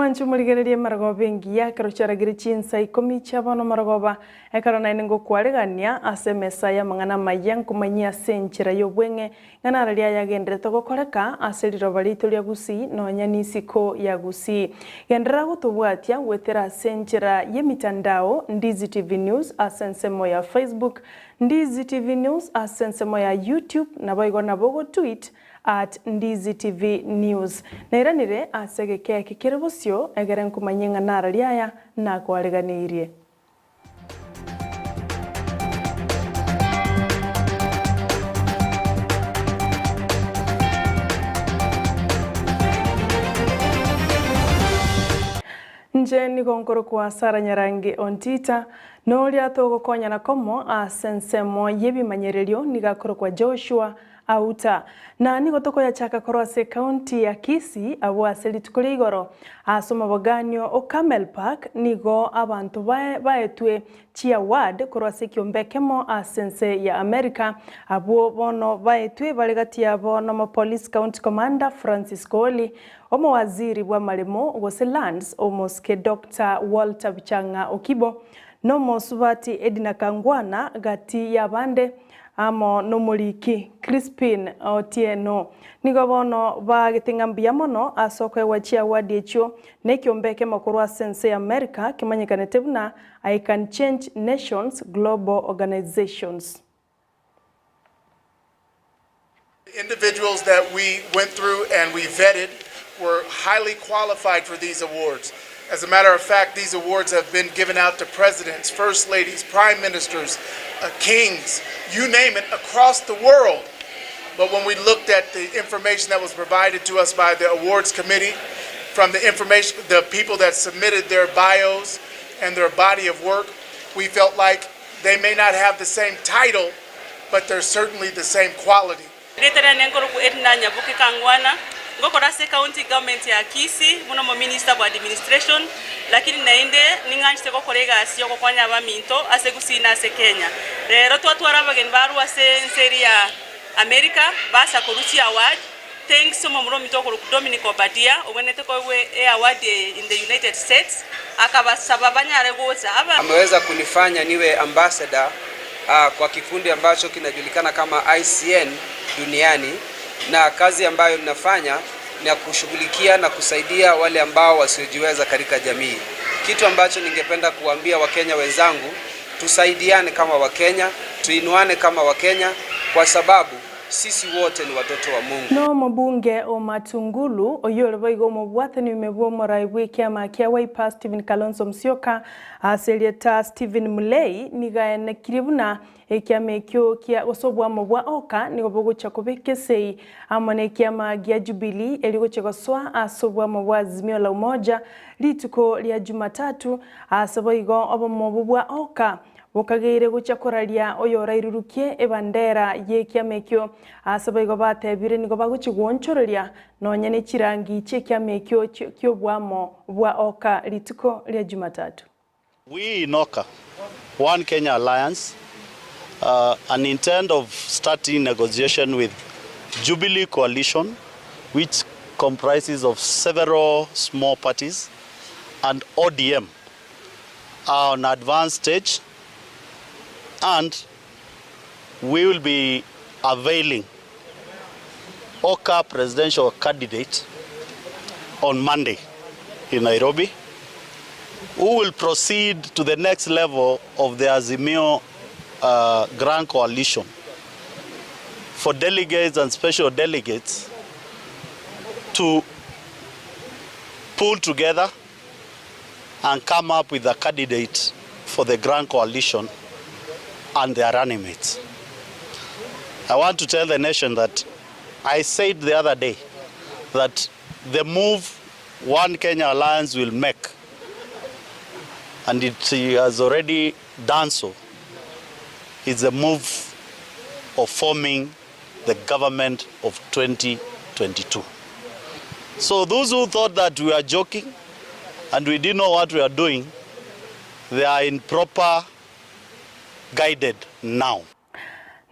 Omwanchi omorigererie emarogoba engiya ekero chiaragire chinsa ikomi chia bono marogoba, ekero naende ngokwaregania ase emesa y'amang'ana amayia nkomanyie ase enchera y'obweng'e ng'a nararia ayagenderete gokoreka ase riroba riaito ria Gusii nonya n'isiko ya Gusii. Genderera gotobwatia goetera ase enchera y'emitandao Ndizi TV News ase ensemo ya Facebook, Ndizi TV News ase ensemo ya YouTube, naboigo nabo ogotweet at Ndizi TV News. Nairanire ase egeka eke kere bosio, egere nkomanyie ng'a nararia aya nakoareganeirie. Inche nigo nkorokwa Sarah Nyarangi Ontita, na oria togokonyana komo ase ensemo y'ebimanyererio nigo akorokwa Joshua Auta. Na nigo tokoyachaka korwa ase ekaunti ya Kisii abwo ase rituko ria igoro. Ase omoboganio o Camel Park nigo abanto baetwe chiaward korwa ase ekiombe ekemo ase ense ya America. Abwo bono baetwe bare gati yabo nomopolice county commander Francis Kooli, omowaziri bw'amaremo gose lands omosike Doctor Walter Bichang'a Okibo, nomosubati Edna Kangwana gati y'abande. Amo nomoriki Crispin Otieno. Nigo bono baagete ng'a mbuya mono ase okoegwa chiawadi echio na ekiombe ekemo korwa ase ense ya America kemanyekanete buna I Can Change Nations Global Organizations. Individuals that we went through and we vetted were highly qualified for these awards. As a matter of fact, these awards have been given out to presidents, first ladies, prime ministers, uh, kings, you name it, across the world. But when we looked at the information that was provided to us by the awards committee, from the information, the people that submitted their bios and their body of work, we felt like they may not have the same title, but they're certainly the same quality. Erieta riane nkorokwa Edna Nyaboke Kangwana, ngokora ase County Government ya Kisii buna omominister bwa administration, lakini naende ning'anchete gokora egasi yogokonya abaminto ase Gusii na ase Kenya. Rero twatwara abageni barwa ase ense eria ya America basa korwa chiaward, thanks omomura ominto okorokwa Dominic Obadia obwenerete koegwa eaward eye in the United States, akabasaba banyare gocha aba. Ameweza kunifanya niwe ambassador kwa kikundi ambacho kinajulikana kama ICN duniani na kazi ambayo ninafanya ni ya kushughulikia na kusaidia wale ambao wasiojiweza katika jamii. Kitu ambacho ningependa kuwaambia Wakenya wenzangu, tusaidiane kama Wakenya, tuinuane kama Wakenya kwa sababu sisi wote ni watoto wa Mungu. Nomobunge o Matungulu, oyio ore boigo omobwatani ime bw'omorai bw'ekiama kia Wiper Stephen Kalonzo Musyoka, ase erieta Stephen Mulei, nigo aenekirie buna ekiama ekio kia gose oboamo bwa Oka nigo bogochia kobeka esegi amo nekiama gia Jubilee erio gochia gosoa ase oboamo bwa Azimio la Umoja rituko ria Jumatatu, ase boigo obomo obwo bwa Oka Bokageire gochia koraria oyorairurukie ebandera y'ekiama ekio. Ase boigo batebire nigo bagochia gwonchoreria nonya ne chirangi chi'ekiama ekio ki'oboamo bwa Oka rituko ria Jumatatu. We in Oka, One Kenya Alliance, an intend of starting negotiation with Jubilee Coalition which comprises of several small parties and ODM are on advanced stage and we will be availing Oka presidential candidate on Monday in Nairobi who will proceed to the next level of the Azimio uh, Grand Coalition for delegates and special delegates to pull together and come up with a candidate for the Grand Coalition and their running mates. I want to tell the nation that I said the other day that the move One Kenya Alliance will make, and it has already done so, is the move of forming the government of 2022. So those who thought that we are joking and we didn't know what we are doing, they are in proper guided now.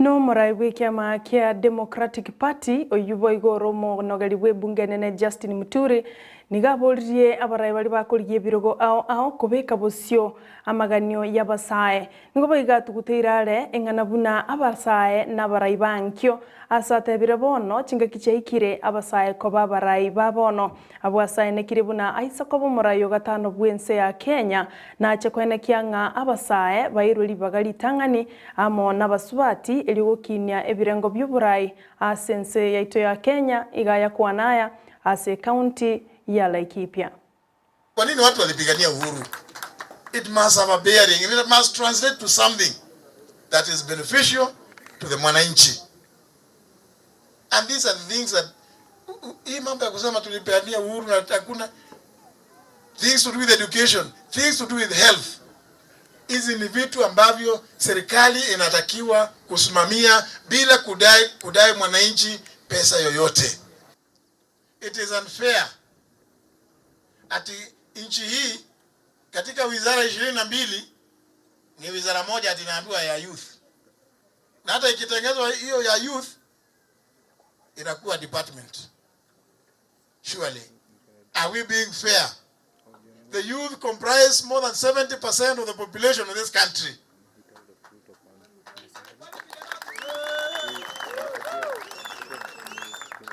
Nomorai bw'ekiama kia Democratic Party, oyio boigo ore omonogeri bw'ebunge enene Justin Muturi, nigo aboririe abarai baria bakorigia ebirogo ao ao kobeka bosio amaganio y'abasae. Nigo boigo atuguteire are eng'ana buna abasae nabarai ba ankio, ase atebire bono chingaki chiaikire abasae koba abarai ba bono. Abwo asaenekire buna aise koba omorai o gatano bw'ense ya Kenya, nache koenekia ng'a abasae bairwe ribaga ritang'ani amo nabasubati erio gokinia ebirengo bi'oborai ase ense yaito ya Kenya, iga ayakwana aya ase ecounty ya Laikipia. Kwa nini watu walipigania uhuru? It must have a bearing, it must translate to something that is beneficial to the mwananchi. And these are the things that hii mambo ya kusema tulipigania uhuru na hakuna things to do with education, things to do with health. Hizi ni vitu ambavyo serikali inatakiwa kusimamia bila kudai, kudai mwananchi pesa yoyote. It is unfair ati nchi hii katika wizara 22 ni wizara moja ati inaambiwa ya youth, na hata ikitengenezwa hiyo ya youth inakuwa department. Surely, are we being fair? The youth comprise more than 70% of the population of this country.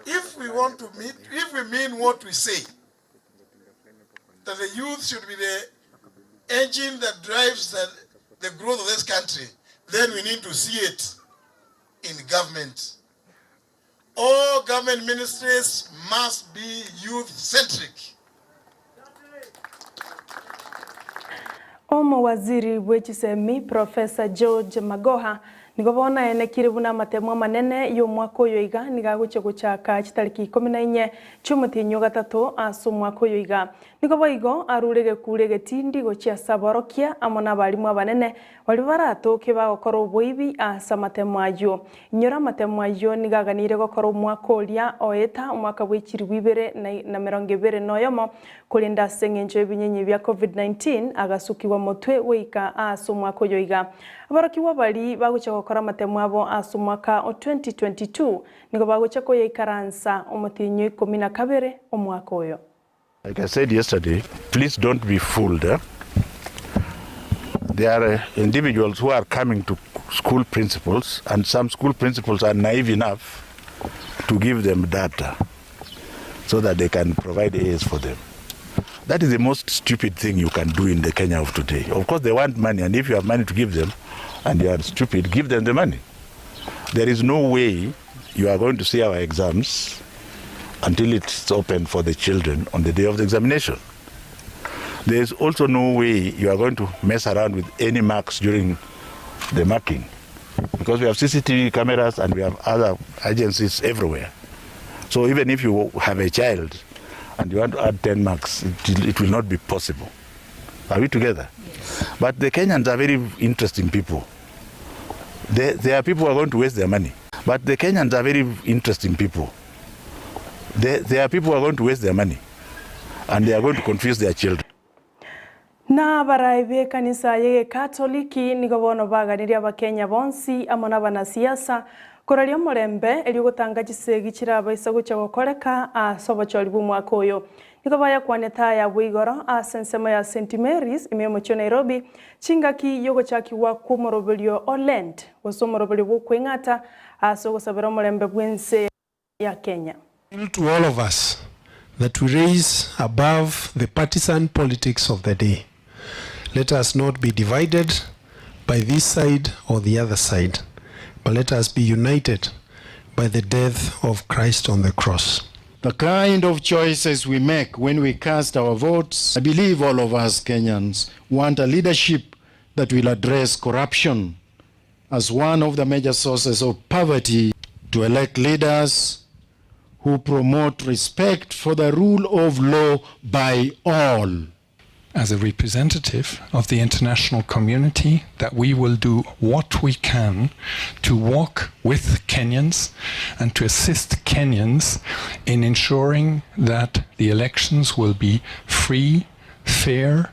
If we want to meet, if we mean what we say, that the youth should be the engine that drives the, the growth of this country, then we need to see it in government. All government ministries must be youth-centric. Omowaziri bwe chisemi Professor George Magoha nigo bono aenekire buna amatemo amanene y'omwaka oyo iga nigo agochia gochaka chitariki ikomi na inye chi'omotienyi o gatato ase omwaka oyo iga. Nigo boigo arure egekuro egetindi gochia ase aborokia amo nabarimu abanene baria baratoke bagokora oboibi ase amatemo ayio. Inyora amatemo ayio nigo aganirie gokora omwaka oria oeta omwaka bwe chilifu ibere na emerongo ebere na oyomo, korende ase engencho y'ebinyenyi bia Covid-19 agasukigwa motwe goika ase omwaka oyo iga. Aborokigwa baria bagochia gokora amatemo abo ase omwaka o 2022 nigo bagochia koyaikaransa omotienyi o ikomi na kabere omwaka oyo. Like I said yesterday, please don't be fooled. Eh? There are individuals who are coming to school principals, and some school principals are naive enough to give them data so that they can provide A's for them. That is the most stupid thing you can do in the Kenya of today. Of course, they want money, and if you have money to give them and you are stupid, give them the money. There is no way you are going to see our exams until it's open for the children on the day of the examination. There is also no way you are going to mess around with any marks during the marking because we have CCTV cameras and we have other agencies everywhere. So even if you have a child and you want to add 10 marks, it, it will not be possible. Are we together? Yes. But the Kenyans are very interesting people. They, they are people who are going to waste their money. But the Kenyans are very interesting people. They, they are people who are going to waste their money and they are going to confuse their children. Na abarai b'ekanisa y'Egekatoliki nigo bono baganirie Abakenya bonsi amo nabanasiasa koraria omorembe erio gotanga chisegi chirabaisa gochia gokoreka ase obochori bw'omwaka oyo. Nigo bayakwanete aya abwo igoro ase ensemo ya St Mary's ime y'omochie o Nairobi chingaki y'ogochakigwa kw'omoroberio o Lent gose omoroberio bw'okweng'ata ase ogosabera omorembe bw'ense ya Kenya. Appeal to all of us that we raise above the partisan politics of the day. Let us not be divided by this side or the other side, but let us be united by the death of Christ on the cross. The kind of choices we make when we cast our votes, I believe all of us Kenyans want a leadership that will address corruption as one of the major sources of poverty, to elect leaders who promote respect for the rule of law by all. As a representative of the international community, that we will do what we can to walk with Kenyans and to assist Kenyans in ensuring that the elections will be free, fair,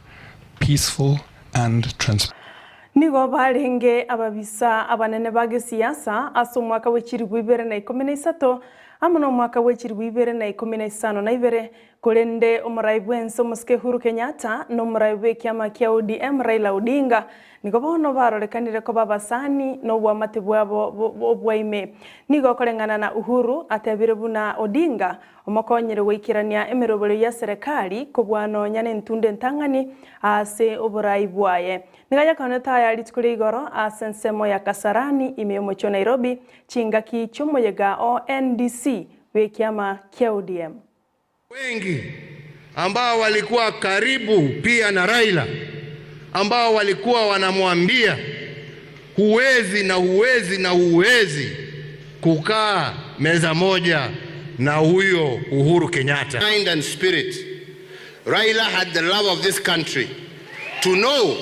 peaceful and transparent. Nigo barenge ababisa abanene ba gesiasa ase omwaka bwe chilifu ibere na ikomi na isato amo nomwaka bwe chilifu ibere na ikomi na isano na ibere, korende omorai bw'ense omosike Uhuru Kenyatta na omorai bw'ekiama kia ODM Raila Odinga nigo bono barorekanire koba abasani na obwamate bwabo obwaime. Nigo koreng'ana na Uhuru atebire buna Odinga Omokonyire goikerania emeroberio ya serekari kobua nonya nentunda entang'ani ase oborai bwaye. Nigo ayakanete aya rituko ria igoro ase ensemo ya Kasarani ime y'omochie o Nairobi chingaki chi'omoyega o NDC bw'ekiama kia ODM. Wengi ambao walikuwa karibu pia na Raila ambao walikuwa wanamwambia huwezi na huwezi na huwezi kukaa meza moja na huyo Uhuru Kenyatta. Mind and spirit. Raila had the love of this country to know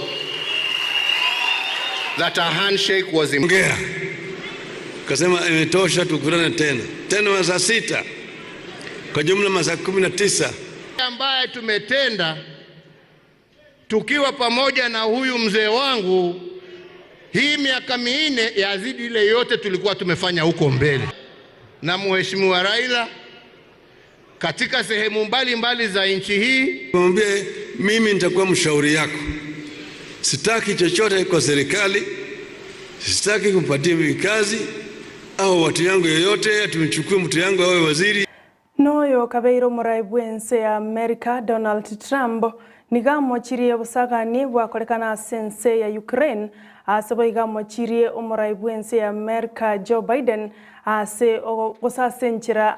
that a handshake was Ongea kasema imetosha, tukutane tena tena masaa sita, kwa jumla masaa 19. Ambaye tumetenda tukiwa pamoja na huyu mzee wangu, hii miaka minne yazidi ile yote tulikuwa tumefanya huko mbele na Mheshimiwa Raila katika sehemu mbalimbali za nchi hii. Mwambie mimi nitakuwa mshauri yako, sitaki chochote kwa serikali, sitaki kumpatia mimi kazi au watu yangu yoyote, tumchukue mtu yangu awe waziri. Noyo okabeire omorai bw'ense ya Amerika Donald Trump nigo amochirie obosagani bwakorekana ase ense ya Ukraine ase boigo amochirie omorai bw'ense ya Amerika Joe Biden ase gose ase enchera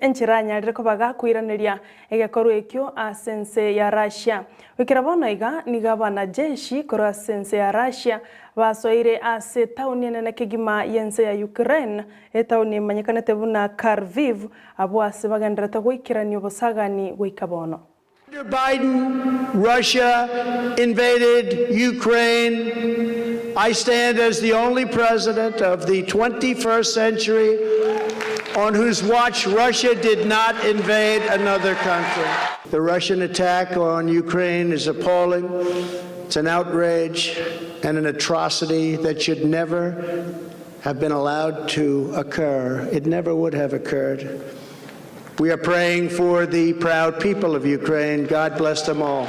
enchera anyarire koba gakoiraneria egekorwa ekio ase ense ya Russia. Goikera bono iga nigo abanajeshi korwa ase ense ya Russia basoire ase etaoni enene kegima y'ense ya Ukraine Etaoni emanyekanete buna Kharviv, abwo ase bagendererete goikerania obosagani goika bono. Under Biden, Russia invaded Ukraine. I stand as the only president of the 21st century on whose watch Russia did not invade another country. The Russian attack on Ukraine is appalling. It's an outrage and an atrocity that should never have been allowed to occur. It never would have occurred. We are praying for the proud people of Ukraine. God bless them all.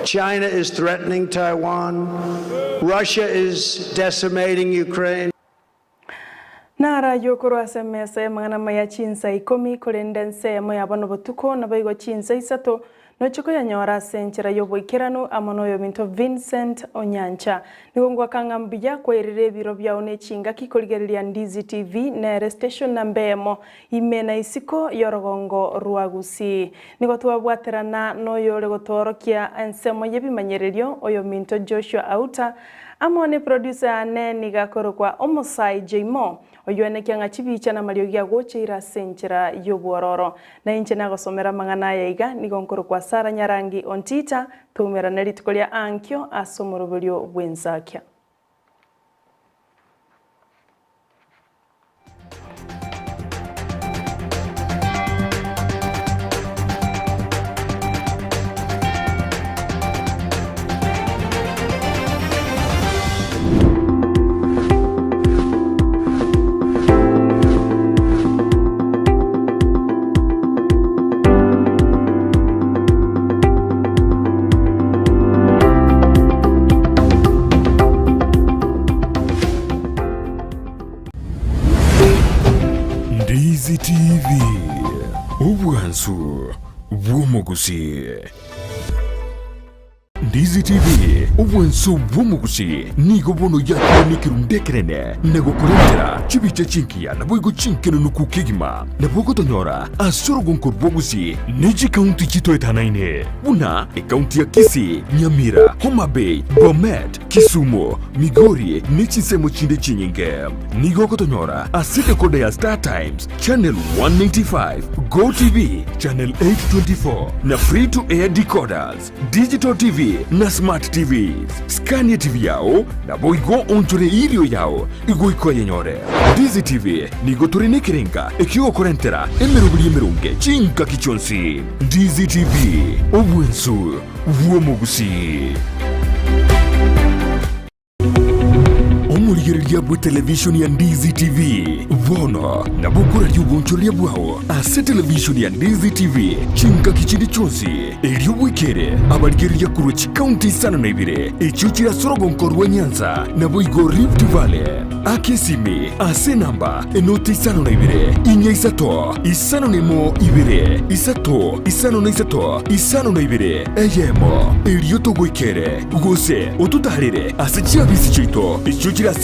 China is threatening Taiwan. Russia is decimating Ukraine. Naro ayio korwa ase emesa y'amang'ana amaya chinsa ikomi, korende ensemo ya bono botuko naboigo chinsa isato, Nochie koyanyora ase enchera y'oboikeranu amo noyominto Vincent Onyancha. Nigo ngoaka ng'a mbuya kwairire ebiro biao ne chingaki korigereria Ndizi TV nere station namba eyemo ime na isiko y'orogongo rwa Gusii. Nigo twabwaterana noyore gotoorokia ensemo y'ebimanyererio oyominto Joshua Auta amo ne producer yane nigo akorokwa Omosai Jaymo. Oywenekia ng'a chibicha namariogi agocheire ase enchera y'obwororo. Na inche nagosomera amang'ana aya iga, nigo nkorokwa Sara Nyarangi Ontita, toumerane rituko ria ankio ase omoroberio bw'ensakia. Ndizi TV, obwansu bw'omogusii. Ndizi TV, obwanso bw'omogusii, nigo bono yakire nekerundu ekenene na gokorentera chibicha chingiya naboigo chinkenenuku kegima. Nabo ogotonyora ase orogonko rw'ogusii ne chikaunti chitoetanaine buna ekaunti ya Kisii, Nyamira, Homa Bay, Bomet, Kisumu, Migori ne chinsemo chinde chinyinge. Nigo ogotonyora ase decoder ya Star Times, Channel 195, Go TV, Channel 824 na Free to Air decoders, Digital TV na Smart TVs. Skania TV yao naboigo onchore irio yao igoika oyenyore. Ndizi TV nigo tore nekerenga ekiogokorentera emeroberi emeronge chingaki chionsi. Ndizi TV, obwensu bw'omogusii. Omorigereria bw'etelevishoni ya Ndizi TV, bono nabo okoraria obonchoreria bwao ase televishoni ya Ndizi TV chingaki chinde chionsi, erio bwekere abarigereria korwa chikaunti isano na ibere echio chire ase orogonko rwa Nyanza naboigo Rift Valley. Aka esimi ase enamba enoti 52 4 3 5 2 3 53 52 eyemo, erio togoikere gose ototaarere ase chiabisi chiaito echio chire ase.